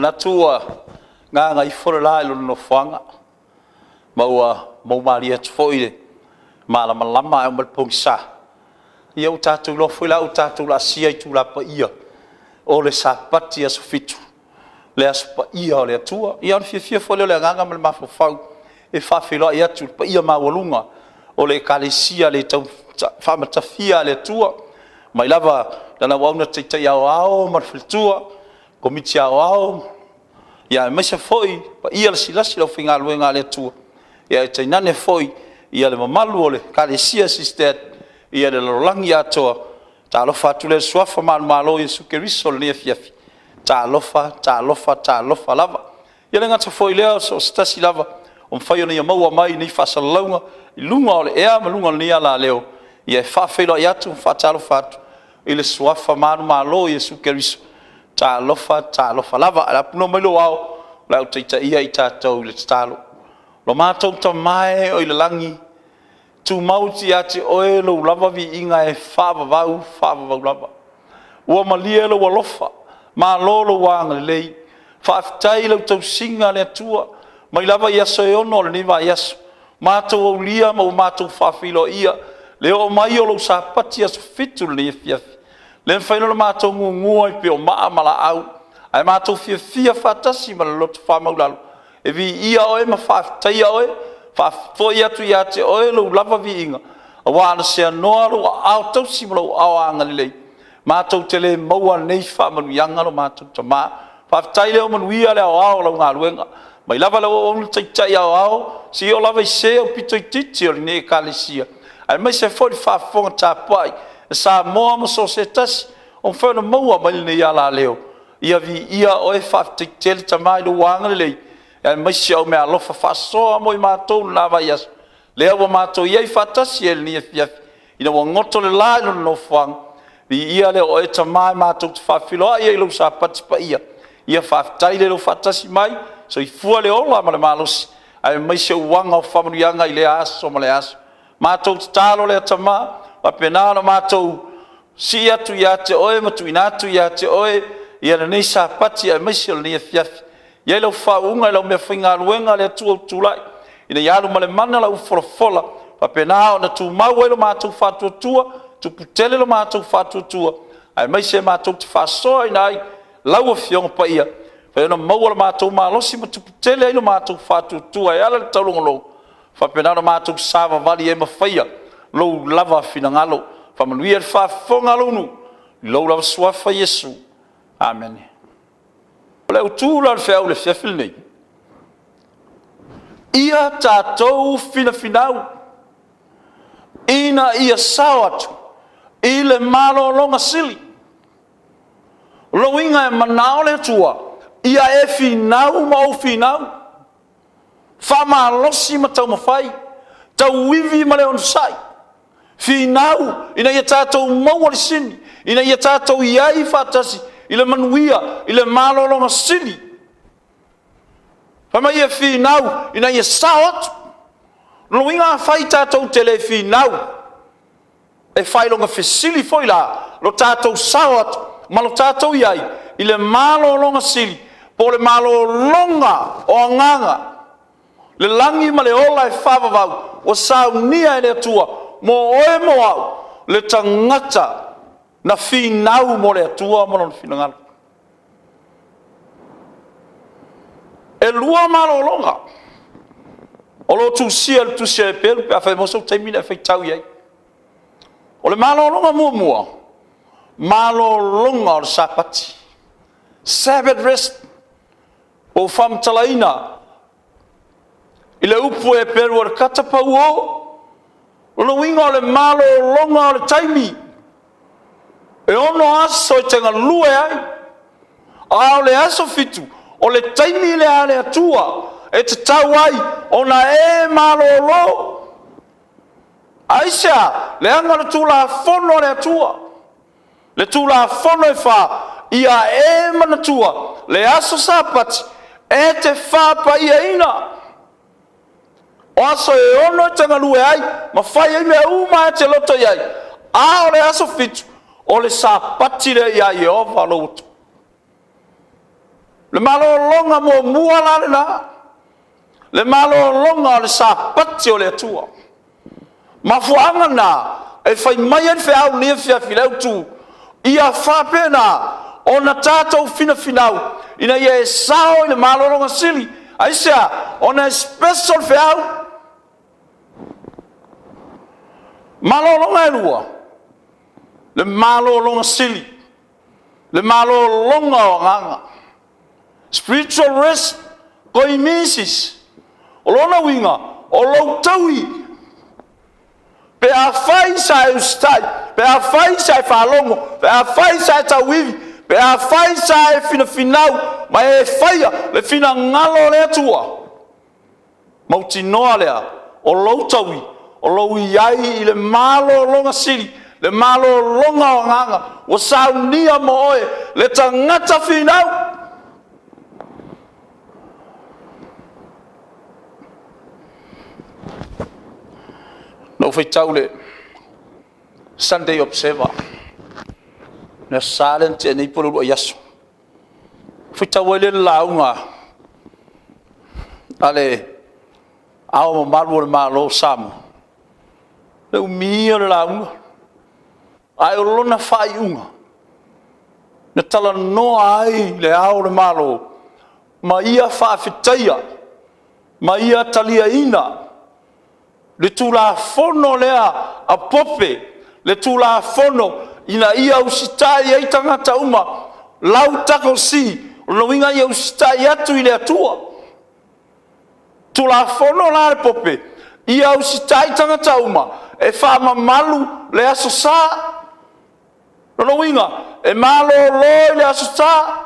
Manatu ua gagaifo le la i lona nofoaga ma ua moumalie atu foi i le malamalama ma le pogisa. Ia ua tatou iloa foi la ua tatou laasia itula paia o le Sapati aso Fitu, le aso paia o le Atua. Ia ona fiafia foi lea o le agaga ma le mafaufau e faafeiloai atu i le paia maualuga o le Ekalesia le Taufaamatafia a le Atua, mai lava i lana Auauna Taitai Aoao ma le faletua, Komiti Aoao, aemaise foi paia lasilasi o le aufaigaluega a le Atua, ae tainane foi le mamalu o le Ekalesia SDA i le lalolagi atoa. Talofa atu lea i le suafa manumalo o Iesu Keriso i lenei afiafi, talofa, talofa, talofa lava. E le gata foi i lea o so o se tasi lava ua mafai ona ia maua mai nei faasalalauga i luga o le ea ma luga o lenei alaleo, e faafeiloai atu ma faatalofa atu i le suafa manumalo o Iesu Keriso, talofa, talofa lava. Ae o le a puna mai lou ao o le a ou taitaia i tatou i le tatalo. Lo matou Tama e o i le lagi, tumau ia te Oe lou lava viiga e faavavau, faavavau lava. Ua malie lou alofa, malo lou agalelei, faafetai i lau tausiga le Atua mai lava i aso e 6 o lenei vaiaso, matou aulia ma ua matou faafeiloaia le oo mai o lou Sapati aso Fitu i lenei afiafi. E le mafai ona matou gugua i pio maa ma laau, ae matou fiafia faatasi ma le loto faamaualalo e viia Oe ma faafetaia Oe, faafoi atu ia te Oe lou lava viiga, aua a na seanoa lou aao tausi ma lou aao agalelei, matou te le maua nei faamanuiaga lo matou Tama. Faafetai o lea ua manuia le aoao o lau galuega, mai lava i lau Auauna Taitai Aoao seia oo lava i se aupito itiiti o lenei Ekalesia, aemaise foi le faafofoga tapuai a Samoa ma so o se tasi ua mafai ona maua mai lenei alaleo. Ia viia Oe, faafetai tele Tama i lou agalelei aemaise au meaalofa faasoa mo i matou i lena vaiaso, lea ua matou i ai faatasi ai i lenei afiafi ina ua goto le la i lona nofoaga. Viia lea o Oe Tama matou te faafeiloai ai i lou Sapati paia. Ia faafetai le faatasi mai, soifua le ola ma le malosi aemaise o uaga o faamanuiaga i lea aso ma lea aso. Matou tatalo lea Tama, faapena ona matou sii atu ia te Oe ma tuuina atu ia te Oe lenei Sapati aemaise o lenei afiafi. Ia i ai lau faauuga i lau meafaigaluega le Atua ua tulai, ina ia alu ma le mana lau folafola, faapena ona tumau ai lo matou faatuatua, tupu tele lo matou faatuatua, aemaise matou te faasoaina ai lau Afioga Paia, e mafai ona maua lo matou malosi ma tupu tele ai lo matou faatuatua e ala i le taulogologo, faapena ona matou savavali ai ma faia lou lava finagalo. Faamanuia le faafofoga a lou nuu, i lou lava Suafa Iesu. Amene. O le autu la o le feau i le afiafi lenei, ia tatou finafinau ina ia sao atu i le malologa sili. O lona uiga e manao le Atua ia e finau ma ou finau, faamalosi ma taumafai, tauivi ma le onosai, finau ina ia tatou maua le sini, ina ia tatou i ai faatasi i le manuia i le malologa sili. Fai mai ia finau ina ia sao atu. O lona uiga afai tatou te le finau, e faailoga fesili foi la lo tatou sao atu ma lo tatou i ai i le malologa sili po o le malologa o agaga, le lagi ma le ola e faavavau ua saunia e le Atua mo oe mo au, le tagata na finau mo le Atua ma Lona finagalo. E lua malologa o lo o tusia i le tusi a Heperu pe afai e maua sou taimi ona e faitau i ai. O le malologa muamua, malologa o le Sapati, Sabbath rest, po ua faamatalaina i le upu a Heperu o le katapauo. O lona uiga o le malologa o le taimi, e 6 aso e te galue ai, a o le aso 7, o le taimi lea a le Atua e tatau ai ona e malolo. Aisea? Leaga o le Tulafono a le Atua, le Tulafono e fa, ia e manatua le aso Sapati e te faapaiaina. O aso e 6 e te galue ai ma fai ai mea uma lava e te loto i ai, a o le aso 7, o le Sapati lea ia Ieova lou Atua. Le malologa muamua la lena, le malologa o le Sapati o le Atua. Mafuaaga na e fai mai ai le feau i lenei afiafi, le autu, ia faapena ona tatou finafinau ina ia e sao i le malologa sili. Aisea? Ona e special le feau. Malologa e lua, le malologa sili, le malologa o agaga, spiritual rest, poimesis. O lona uiga, o lou taui, pe afai sa e usitai, pe afai sa e faalogo, pe afai sa e tauivi, pe afai sa e finafinau ma e faia le finagalo o le Atua, mautinoa lea o lou taui o lou i ai i le malologa sili, le malologa o agaga ua saunia mo oe le tagata finau. Na ou faitau i le Sunday Observer i le Aso Sa lea na tea nei po o le uluai aso, ona faitau ai lea i le lauga a Le Ao Mamalu o le Malo o Samoa, o le umi ia o le lauga, ae o lona faaiuga, na talanoa ai Le Ao o le Malo ma ia faafetaia ma ia taliaina le Tulafono lea a Pope, le Tulafono ina ia usitai ai tagata uma, Lautako Si, o lona uiga ia usitai atu i le Atua. Tulafono la a le Pope, ia usitai tagata uma e faamamalu le Aso Sa. O lona uiga, e malolo i le Aso Sa,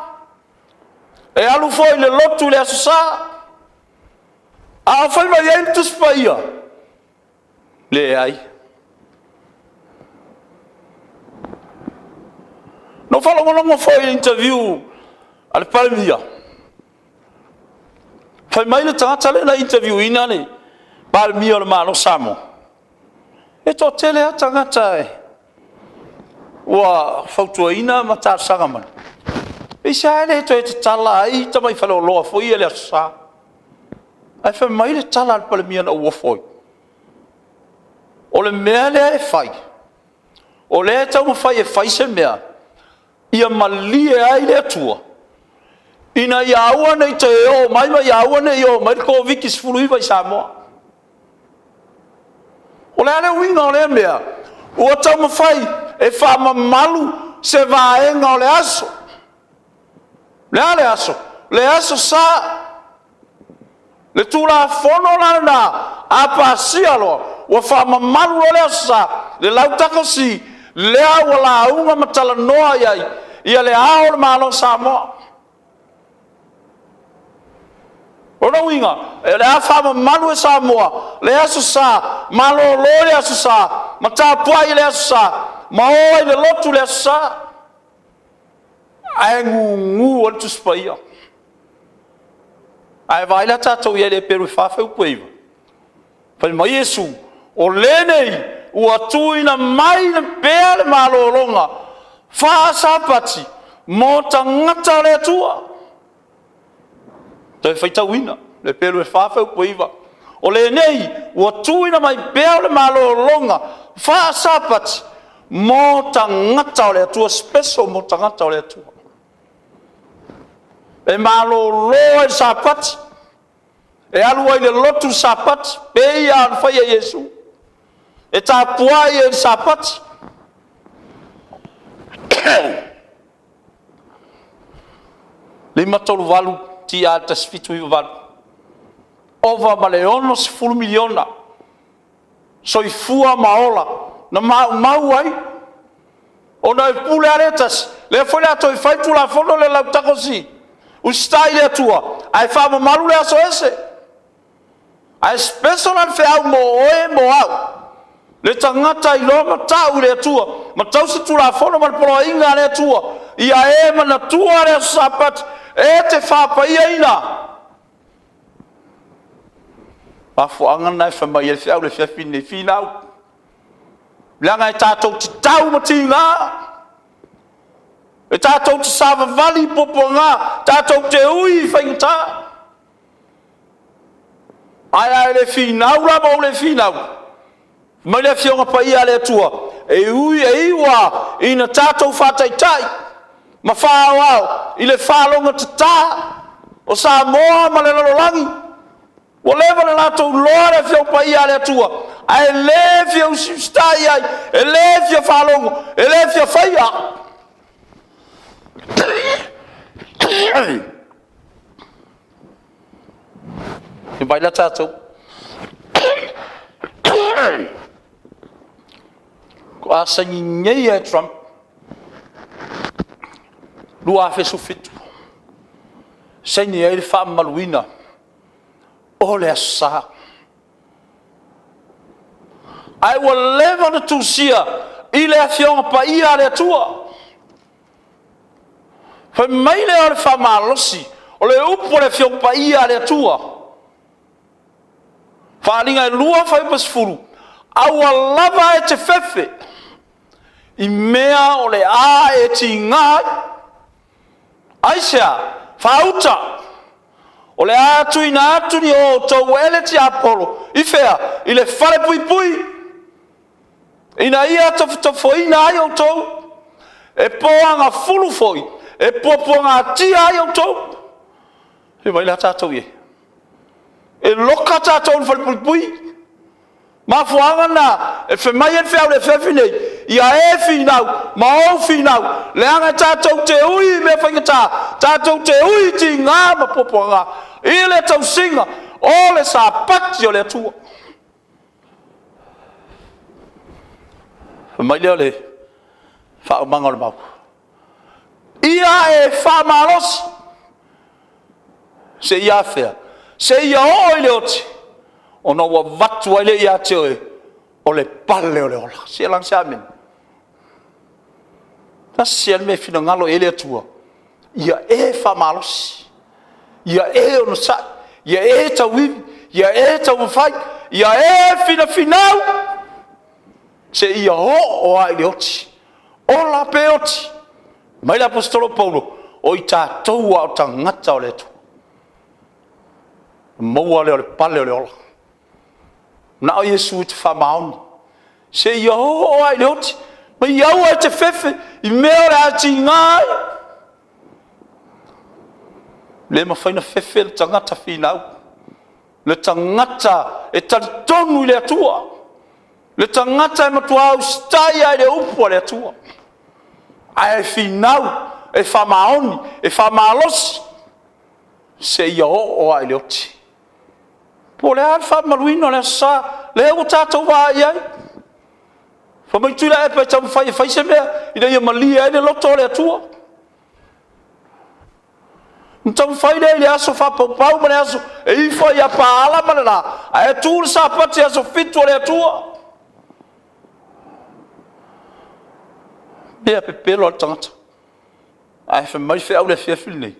e alu foi i le lotu i le Aso Sa. A o fai mai ai le Tusi Paia? Leai. Na ou faalogologo foi i le interview a le Palemia, fai mai le tagata lea na interview ina le Palemia o le Malo o Samoa, e toatele lava tagata ua fautuaina ma talosaga mai, aisea e le toe tatala ai tamai faleoloa foi ia i le Aso Sa? Ae fai mai le tala a le Palemia na ou ofo ai, o le mea lea e fai, o lea e taumafai e fai se mea ia malie ai le Atua, ina ia aua ne i toe oo mai ma ia aua ne i oo mai le Koviti-19 i Samoa. O le a le uiga o lea mea? Ua taumafai e faamamalu se vaega o le aso. O le a le aso? O le Aso Sa. O le Tulafono la lena a pasia loa, ua faamamalu loa le Aso Sa, le Lautako Si, lea ua lauga ma talanoa i ai Le Ao o le Malo o Samoa. O lona uiga, o le a faamamalu e Samoa le Aso Sa, malolo i le Aso Sa, ma tapuai i le Aso Sa, ma o ai i le lotu i le Aso Sa. Ae gugu ai le Tusi Paia. A e vaai la tatou i ai i le Eperu 4:9, fai mai Iesu, o lenei ua tuuina mai pea le malologa faasapati mo tagata o le Atua. Toe faitauina, Eperu 4:9, o lenei ua tuuina mai pea le malologa faasapati mo tagata o le Atua, special mo tagata o le Atua. E malolo ai le Sapati, e alu ai i le lotu le Sapati, pei lava ona faia e Iesu, e tapuai ai i le Sapati. 538 T.R 1798, ova ma le 60 miliona soifua ma ola na maumau ai, ona e pule lava le tasi, lea foi o le a toe fai le Tulafono lea o le Lautako Si, usitai i le Atua ae faamamalu le aso ese. Ae special la le feau mo oe mo au, le tagata iloa ma tau i le Atua ma tausi Tulafono ma le poloaiga a le Atua, ia e manatua le aso Sapati e te faapaiaina. O le mafuaaga lena e fai mai ai le feau i le afiafi lenei, finau, leaga e tatou te tau ma tiga. E tatou te savavali i puapuaga, tatou te ui i faigata. Ae a e le finau la ma ou le finau, fai mai le Afioga Paia a le Atua, e ui e iu lava ina tatou faataitai ma faaaoao i le falogotatā o Samoa ma le lalolagi, ua leva ona latou iloa le Afioga Paia a le Atua, ae le fia usiusitai i ai, e le fia faalogo, e le fia faia. Ia vaai la tatou, faatoa saini nei lava e Trump 2017, saini ai le faamamaluina o le Aso Sa. Ae ua leva ona tusia i le Afioga Paia a le Atua. Fai mai lea o le faamalosi o le upu a le Afioga Paia a le Atua, Faaaliga e 2 fuaiupu e 10, aua lava e te fefe i mea o le a e tiga ai. Aisea? Faauta, o le a tuuina atu ni outou e le tiapolo, i fea? I le falepuipui, ina ia tofotofoina ai outou, e poagafulu foi, e puapuagatia ai outou. Se i vaai la tatou i ai? E loka tatou i le falepuipui. Mafuaaga lena e fai mai ai le feau i le afiafi lenei, ia e finau ma ou finau, leaga tatou te ui i mea faigata, tatou te ui i tiga ma puapuaga i le tausiga o le Sapati o le Atua. Fai mai lea o le faaumaga o le mau, ia e faamalosi seia a fea? Seia oo i le oti, ona ua avatu ai lea ia te oe o le pale o le ola. Se i laga se amene. E tasi lava le mea e finagalo i ai le Atua, ia e faamalosi, ia e onosai, ia e tauivi, ia e taumafai, ia e finafinau seia oo lava i le oti. Ola pe oti. Fai mai le aposetolo o Paulo, o i tatou lava o tagata o le Atua, ona maua lea o le pale o le ola. Na o Iesu e te faamaoni seia oo lava i le oti, ma ia aua e te fefe i mea o le a e tiga ai. E le mafai ona fefe le tagata finau, le tagata e talitonu i le Atua, le tagata e matua usitai lava i le upu a le Atua, ae finau, e faamaoni, e faamalosi seia oo lava i le oti. Po o le a le faamamaluina o le Aso Sa lea ua tatou vaai i ai? Fai mai Tuilaepa e taumafai e fai se mea ina ia malie ai le loto o le Atua. Ona taumafai lea i le aso faapaupau ma le aso e ifo ai ia paala ma le la, ae tu le Sapati aso 7 o le Atua. Mea pepelo lava le tagata. Ae fai mai le feau i le afiafi lenei,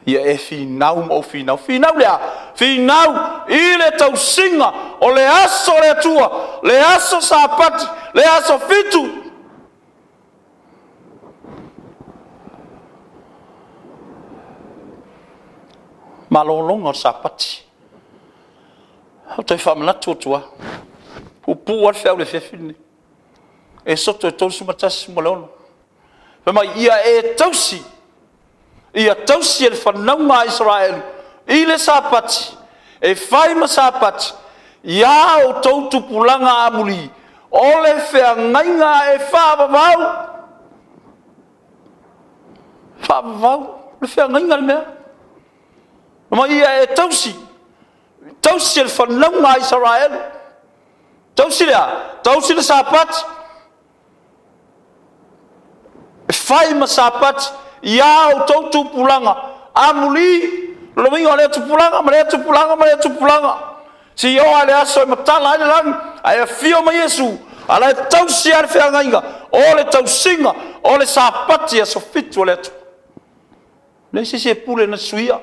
ia e finau ma ou finau. Finau i le a? Finau i le tausiga o le aso o le Atua, le aso Sapati, le aso 7. Malologa o le Sapati. Ou te toe faamanatu atu lava, e puupuu lava le feau i le afiafi lenei. Esoto 31:6, fai mai, ia e tausi, ia tausi e le fanauga a Isaraelu i le Sapati e fai ma Sapati ia outou tupulaga amuli, o le feagaiga e faavavau. Faavavau, o le feagaiga le mea. Fai mai ia e tausi, tausi e le fanauga a Isaraelu. Tausi le a? Tausi le Sapati, e fai ma Sapati ia outou tupulaga amuli. O lona uiga o lea tupulaga ma lea tupulaga ma lea tupulaga, seia oo lava i le aso e matala ai le lagi ae afio mai Iesu, a o la e tausi lava le feagaiga o le tausiga o le Sapati aso 7 a le Atua. E leai se isi e pule na te suia,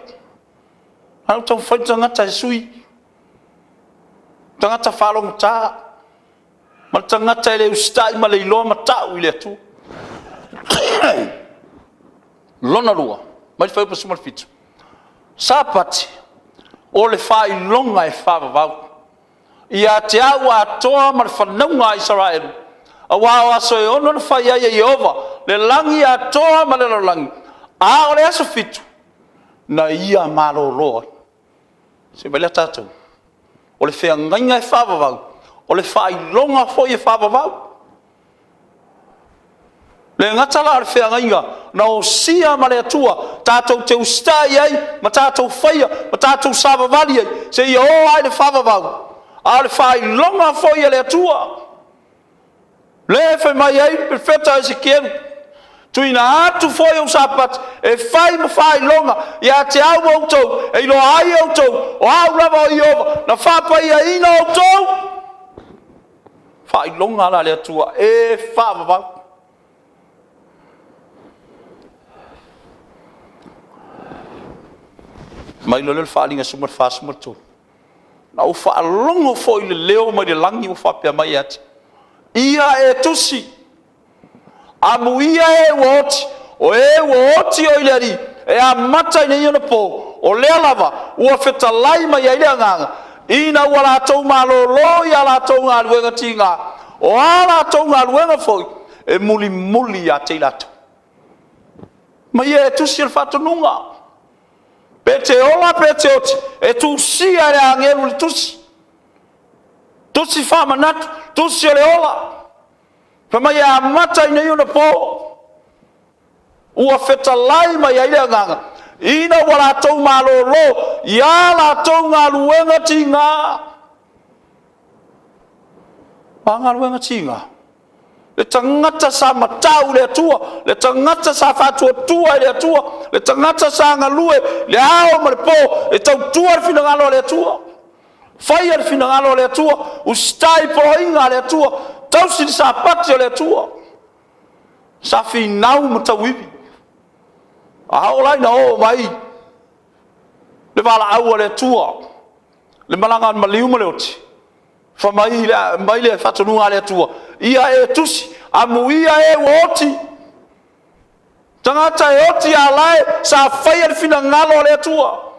a ua taumafai le tagata e sui, tagata faalogogata ma le tagata e le usitai ma le iloa matau i le Atua. Lona lua, mai le Fuaiupu 17, Sapati o le faailoga e faavavau ia te au atoa ma le fanauga a Isaraelu, aua o aso e 6 na fai ai e Ieova le lagi atoa ma le lalolagi, a o le aso fitu na ia malolo ai. Se i vaai la tatou, o le feagaiga e faavavau, o le faailoga foi e faavavau. E le gata la o le feagaiga na osia ma le Atua tatou te usitai ai ma tatou faia ma tatou savavali ai seia oo lava i le faavavau, a o le faailoga foi a le Atua. Lea e fai mai ai le Perofeta o Esekielu, tuuina atu foi ou Sapati e fai ma faailoga ia te au ma outou, e iloa ai e outou o au lava o Ieova na faapaiaina outou. Faailoga la a le Atua e faavavau. Aumai loa lea o le Faaaliga 14, 13. Na ou faalogo foi i le leo mai le lagi o faapea mai ia te au, “Ia e tusi, amuia e ua oti, o e ua oti i le Alii e amata nei ona po, o lea lava ua fetalai mai ai le Agaga, ina ua latou malolo i a latou galuega tiga, o a latou galuega foi e mulimuli ia te i latou.” Ma ia e tusi o le faatonuga, pe te ola pe te oti, e tusia e le agelu le tusi, tusi faamanatu, tusi o le ola. Fai mai e amata ai nei ona po, ua fetalai mai ai le Agaga, ina ua latou malolo i a latou galuega tiga. O a galuega tiga? Le tagata sa matau i le Atua, le tagata sa faatuatua i le Atua, le tagata sa galue i le ao ma le po e tautua le finagalo o le Atua, faia le finagalo o le Atua, usitai i poloaiga a le Atua, tausi le Sapati o le Atua. Sa finau ma tauivi, a oo la ina oo mai le valaau a le Atua, le malaga a le maliu ma le oti, fai mai le faatonuga a le Atua, “Ia e tusi, amuia e ua oti.” Tagata e oti a o la e sa faia le finagalo o le Atua,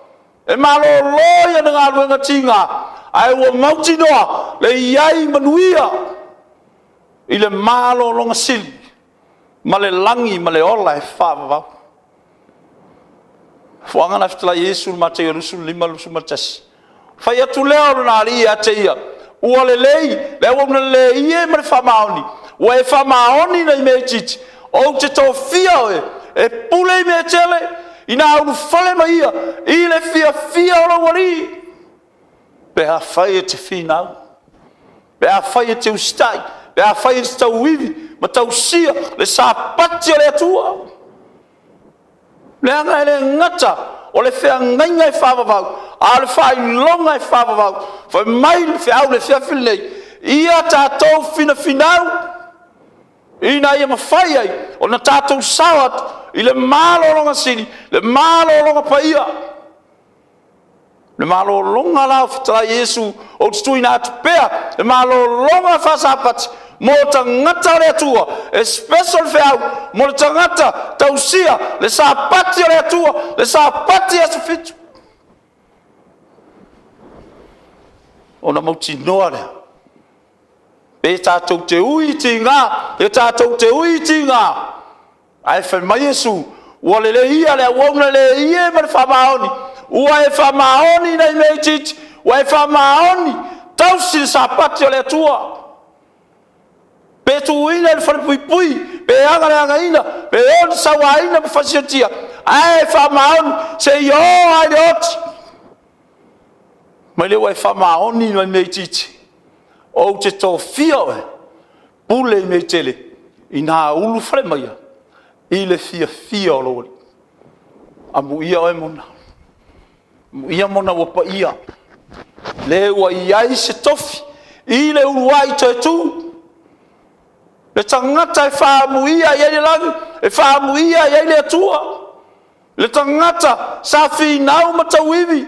e malolo i ana galuega tiga, ae ua mautinoa le i ai manuia i le malologa sili ma le lagi ma le ola e faavavau. O le foaga lena e fetalai Iesu i le Mateo 25:21, fai atu lea o lona Alii ia te ia, “Ua lelei le auauna lelei e ma le faamaoni, ua e faamaoni i nai mea itiiti, ou te tofia oe e pule i mea e tele, ina ulufale mai ia i le fiafia o lou alii.” Pe afai e te finau, pe afai e te usitai, pe afai e te tauivi ma tausia le Sapati o le Atua. Leaga e le gata o le feagaiga e faavavau, a o le faailoga e faavavau. Fai mai le feau i le afiafi lenei, ia tatou finafinau ina ia mafai ai ona tatou sao atu i le malologa sili, le malologa paia. O le malologa la o fetalai Iesu, ou te tuuina atu pea le malologa faa-Sapati mo tagata o le Atua, e special le feau mo le tagata tausia le Sapati o le Atua, le Sapati aso fitu, ona mautinoa lea, pe tatou te ui i tiga, pe tatou te ui i tiga, ae fai mai Iesu, “Ua lelei ia le auauna lelei e ma le faamaoni, ua e faamaoni i nai mea itiiti, ua e faamaoni tausi le Sapati o le Atua.” Pe tuuina i le falepuipui, pe agaleagaina, pe ono sauaina ma fasioti, ae faamaoni seia oo lava i le oti. Fai mai lea, ua e faamaoni i nai mea itiiti, ou te tofia oe, pule i mea e tele, ina ulufale maia i le fiafia o lou alii. Amuia oe mona, amuia mona ua paia, le ua i ai se tofi i le uluai toe tu. Le tagata e faaamuia i ai le lagi, e faaamuia i ai le Atua, le tagata sa finau ma tauivi,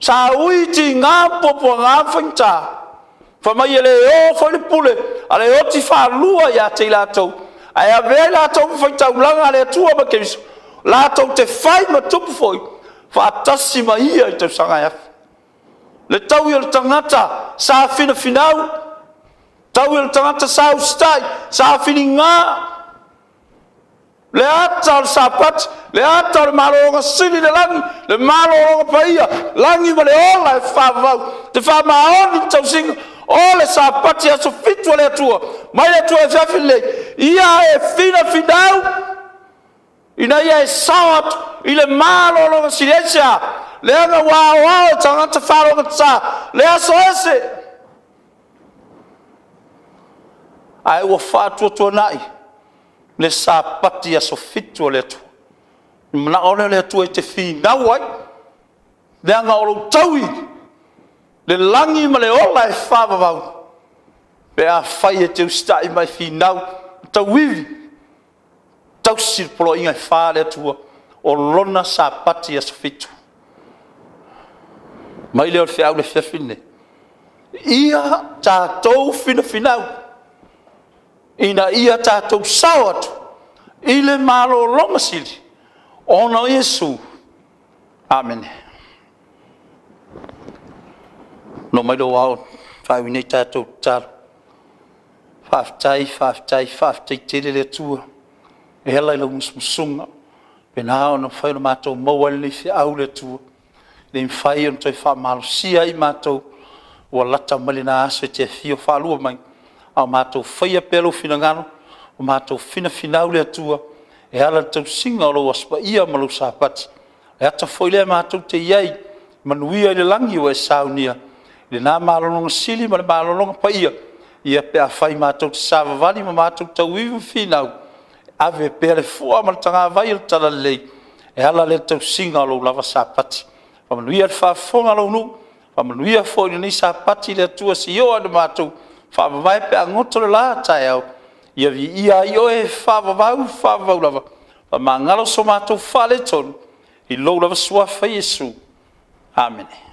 sa ui i tiga ma puapuaga ma faigata. Fai mai e le o foi le pule a le oti faalua ia te i latou, ae avea i latou ma faitaulaga a le Atua ma Keriso. latou te fai ma tupu foi faatasi ma Ia i tausaga e 1,000. Le taui o le tagata sa finafinau, taui o le tagata sa usitai, sa filiga, le ata o le Sapati, le ata o le malologa sili i le lagi, le malologa paia, lagi ma le ola e faavavau, e te faamaoni i le tausiga o le Sapati, aso 7 a le Atua, mai le Atua i le afiafi lenei, ia e finafinau ina ia e sao atu i le malologa sili. Aisea? Leaga ua aoao e tagata faalogotata le aso ese, ae ua faatuatuanai le Sapati aso 7 a le Atua. Ona manao lea o le Atua e te finau ai, leaga o lou taui le lagi ma le ola e faavavau, pe afai e te usitai ma e finau tauivi, tausi poloaiga e fa a le Atua o Lona Sapati aso 7. Ona aumai lea o le feau i le afiafi lenei, ia tatou finafinau ina ia tatou sao atu i le malologa sili ona o Iesu. Amene. Lau mai lou ao e faaiu ai nei tatou tatalo. Faafetai, faafetai, faafetai tele le Atua e ala i lau musumusuga ua faapena ona mafai ona matou maua ai lenei feau le Atua, ina ia mafai ona toe faamalosia ai matou ua lata mai lena aso e te afio faalua mai, a o matou faia pea lou finagalo ma matou finafinau le Atua e ala i le tausiga o lou Aso Paia ma lou Sapati. O le ata foi lea matou te i ai manuia i le lagi ua e saunia i lena malologa sili ma le malologa paia, ia pe afai matou te savavali ma matou tauivi ma finau, e ave pea le fua ma le tagavai o le talalelei e ala lea i le tausiga o lou lava Sapati. Faamanuia le faafofoga a lou nuu, faamanuia foi i lenei Sapati le Atua seia oo lava ina matou faavavae pe a goto le la a taeao, ia viia ai Oe e faavavau, faavavau lava. Faamagalo so matou faaletonu i lou lava Suafa Iesu. Amene.